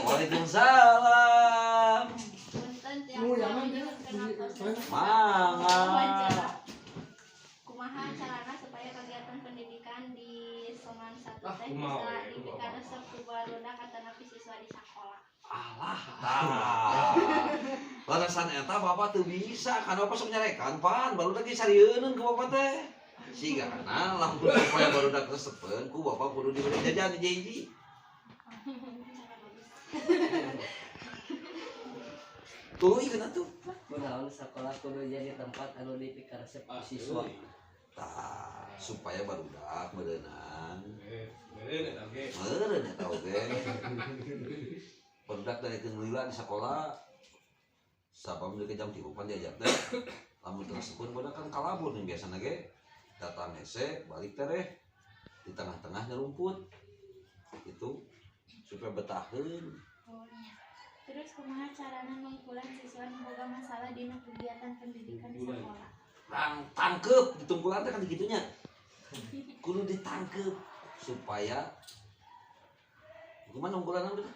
Waalaikumsalam. Punten tiap Oh, jangan kami ya. nyuhunkeun Mangga. Wawancara. Kumaha carana supaya kegiatan pendidikan di SMAN 1 Ah, teh kumaha bisa we, dipikaresep ku barudak atanapi siswa di sakola? Alah, tah. Larasan eta bapak teu bisa, kan bapak sok nyarekan pan, barudak ge sarieuneun ku bapak teh. Sigana lamun supaya barudak resepeun ku bapak kudu diberi jajan hiji-hiji. Cara bagus. Tuluy keuna tuh. Kunaon sekolah kudu jadi tempat anu dipikaresep ku siswa? Tah, supaya barudak meureunan. Eh, meureun eta ge. Meureun eta oge. Barudak dari lila di sekolah sabab ke jam 3 pan diajar teh. Lamun teu resepeun barudak kan kalabur nih, biasana ge datang hese balik tereh di tengah-tengah nyerumput itu supaya betaheun. Oh iya. Terus kumaha carana nungkulan siswa nu boga masalah dina kegiatan pendidikan di sekolah? Rang tangkep, ditungkulan teh kan gitunya, kudu ditangkep supaya kumaha nungkulan teh?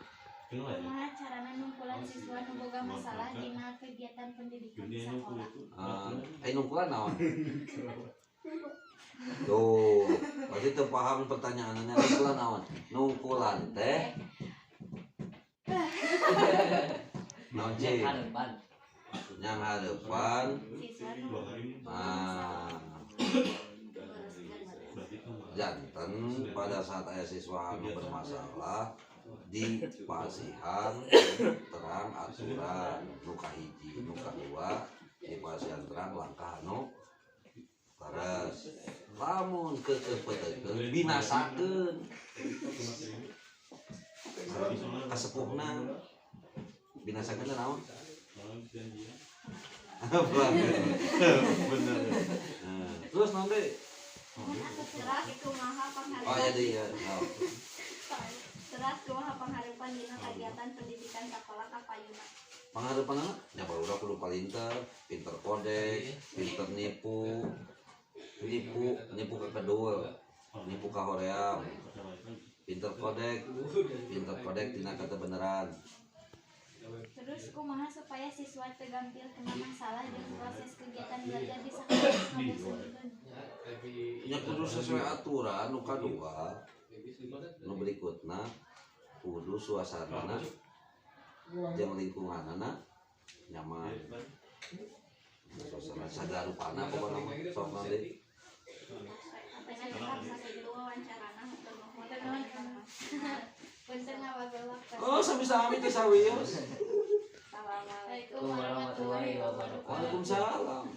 Kumaha carana nungkulan siswa nu boga masalah dina kegiatan pendidikan di sekolah? Eh, nungkulan naon tuh? Berarti teu paham pertanyaannya. Nungkulan naon? Nungkulan teh naon? Yang Cik harapan. Yang harapan. Siswa nu boga Nah, masalah. Janten pada saat aya siswa anu bermasalah dipasihan terang aturan nu kahiji, nu kadua dipasihan terang langkah anu leres. Lamun keukeuh peutekeun, binasakeun kasepuhna. Binasakeun teh naon? Bener. Nah, terus naon deui? Teras kumaha Oh ya panghareupan deui ya. Oh. Teras kumaha panghareupan dina kegiatan pendidikan sakola kapayuna? Panghareupanna nya barudak kudu palinter, pinter kodek, pinter nipu, nipu, nipu ka kedul, nipu ka hoream, pinter kodek, pinter kodek tina beneran. Terus kumaha supaya siswa teu gampil kena masalah jeung proses kegiatan belajar di sekolah ngabosankeun? Nya kudu sesuai aturan. Nu kadua, nu berikutna kudu suasana jeung lingkunganana nyaman, suasana sagarupana pokokna mah. Sok nanti. Atena cekap sakitu wawancarana, hatur nuhun. Hatur nuhun. Punten ngawagel waktu. Oh, sami-sami, teh sawios. Assalamualaikum warahmatullahi wabarakatuh. Waalaikumsalam.